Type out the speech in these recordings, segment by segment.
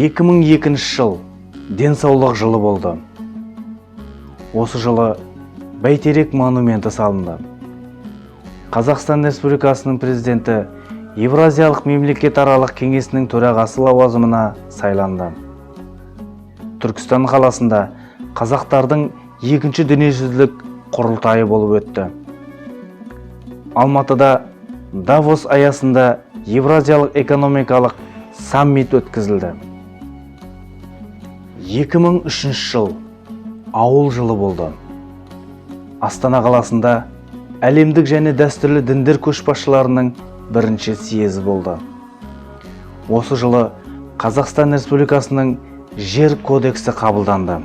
2002 жыл денсаулық жылы болды. Осы жылы Бәйтерек монументі салынды. Қазақстан Республикасының президенті Евразиялық мемлекетаралық кеңесінің төрағасы лауазымына сайланды. Түркістан қаласында қазақтардың екінші дүниежүзілік құрылтайы болып өтті. Алматыда Давос аясында Евразиялық экономикалық саммит өткізілді. 2003 жыл ауыл жылы болды. Астана қаласында әлемдік және дәстүрлі діндер көшбасшыларының бірінші съезі болды. Осы жылы Қазақстан Республикасының жер кодексі қабылданды.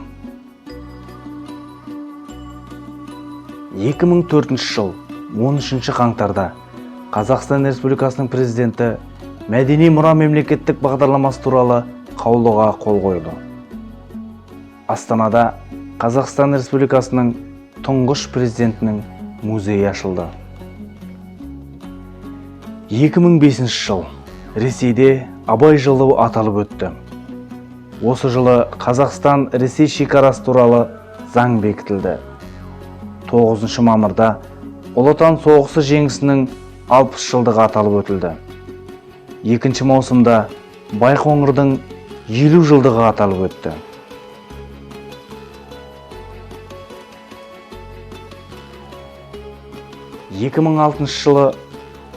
2004 жыл 13 қаңтарда Қазақстан Республикасының президенті Мәдени мұра мемлекеттік бағдарламасы туралы қаулыға қол қойды. Астанада Қазақстан Республикасының тұңғыш президентінің музейі ашылды. 2005 жыл Ресейде Абай жылы аталып өтті. Осы жылы Қазақстан-Ресей шекарасы туралы заң бекітілді. 9 мамырда Ұлы Отан соғысы жеңісінің 60 жылдығы аталып өтілді. 2 маусымда Байқоңырдың 50 жылдығы аталып өтті. 2006 жылы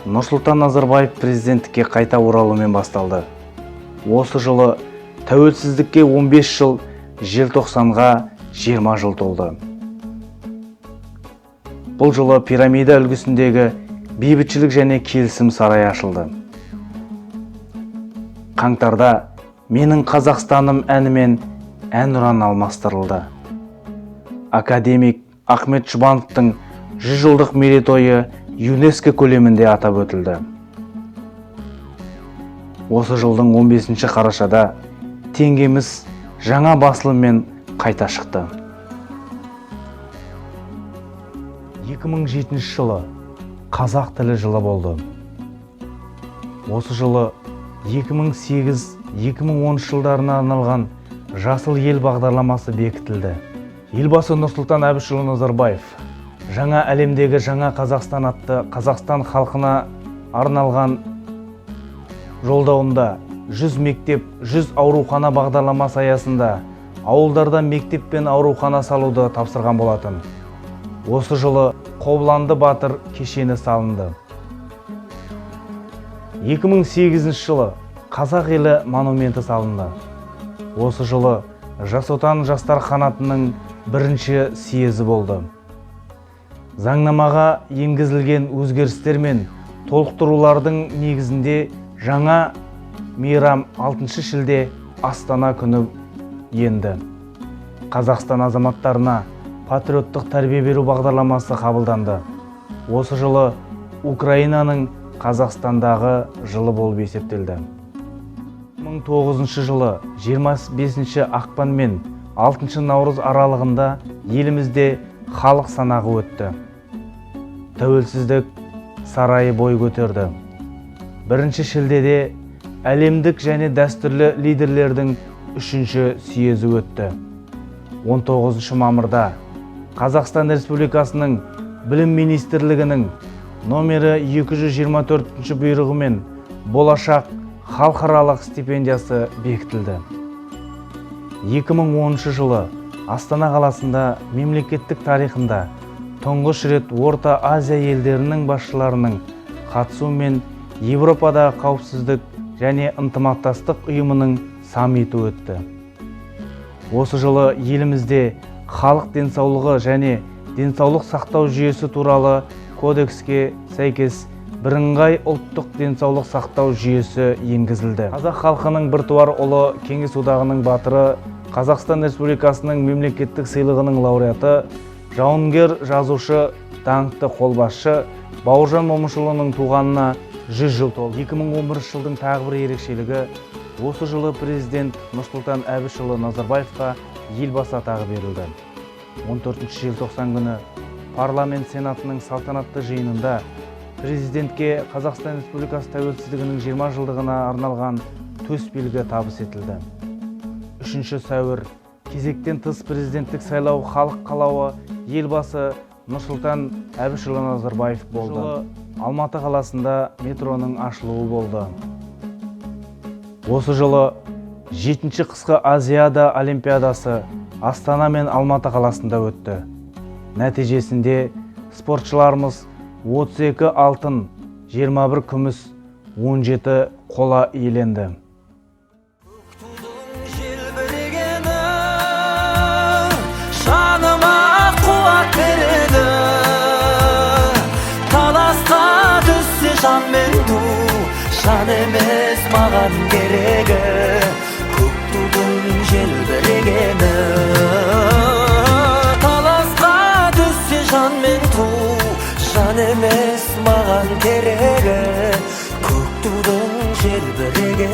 Нұрсұлтан Назарбаев президенттікке қайта оралумен басталды. Осы жылы тәуелсіздікке 15 жыл, желтоқсанға 20 жыл толды. Бұл жылы пирамида үлгісіндегі бейбітшілік және келісім сарайы ашылды. Қаңтарда «Менің Қазақстаным» әнімен әнұран алмастырылды. Академик Ахмет Жұбановтың 100 жылдық мерейтойы ЮНЕСКО көлемінде атап өтілді. Осы жылдың 15 қарашада теңгеміз жаңа басылыммен қайта шықты. 2007 жылы қазақ тілі жылы болды. Осы жылы 2008-2010 жылдарына арналған Жасыл ел бағдарламасы бекітілді. Елбасы Нұрсұлтан Әбішұлы Назарбаев «Жаңа әлемдегі жаңа Қазақстан» атты Қазақстан халқына арналған жолдауында 100 мектеп, 100 аурухана бағдарламасы аясында ауылдарда мектеп пен аурухана салуды тапсырған болатын. Осы жылы Қобыланды батыр кешені салынды. 2008 жылы Қазақ елі монументі салынды. Осы жылы Жас Отан жастар қанатының бірінші съезі болды. Заңнамаға енгізілген өзгерістер мен толықтырулардың негізінде жаңа мейрам 6 шілде Астана күні енді. Қазақстан азаматтарына патриоттық тәрбие беру бағдарламасы қабылданды. Осы жылы Украинаның Қазақстандағы жылы болып есептелді. 2009 жылы 25 ақпан мен 6 наурыз аралығында елімізде халық санағы өтті. Тәуелсіздік сарайы бой көтерді. 1 шілдеде әлемдік және дәстүрлі лидерлердің үшінші съезі өтті. 19 мамырда Қазақстан Республикасының Білім Министрлігінің номері 224 бұйрығымен Болашақ халықаралық стипендиясы бекітілді. 2010 жылы Астана қаласында мемлекеттік тарихында тұңғыш рет Орта Азия елдерінің басшыларының қатысуымен Еуропадағы қауіпсіздік және ынтымақтастық ұйымының саммиті өтті. Осы жылы елімізде халық денсаулығы және денсаулық сақтау жүйесі туралы кодекске сәйкес бірыңғай ұлттық денсаулық сақтау жүйесі енгізілді. Қазақ халқының біртуар ұлы, Кеңес Одағының батыры, Қазақстан Республикасының мемлекеттік сыйлығының лауреаты, жауынгер жазушы, даңқты қолбасшы Бауыржан Момышұлының туғанына 100 жыл толды. 2011 жылдың тағы бір ерекшелігі, осы жылы президент Нұрсұлтан Әбішұлы Назарбаевқа елбасы атағы берілді. 14 желтоқсан күні парламент сенатының салтанатты жиынында президентке Қазақстан Республикасы тәуелсіздігінің 20 жылдығына арналған төс белгі табыс етілді. 3 сәуір кезектен тыс президенттік сайлау. Халық қалауы Елбасы Нұрсұлтан Әбішұлы Назарбаев болды. Жылы Алматы қаласында метроның ашылуы болды. Осы жылы жетінші қысқы Азиада Олимпиадасы Астана мен Алматы қаласында өтті. Нәтижесінде спортшыларымыз 32 алтын, 21 күміс, 17 қола иеленді. Тудың желбірегені жаныма қуат береді. Таласқа түссе жан мен ту, жан емес маған керегі. Көк тудың желбірегені. Таласқа түссе жан мен ту, жан емес маған керегі. Көк тудың желбірегені.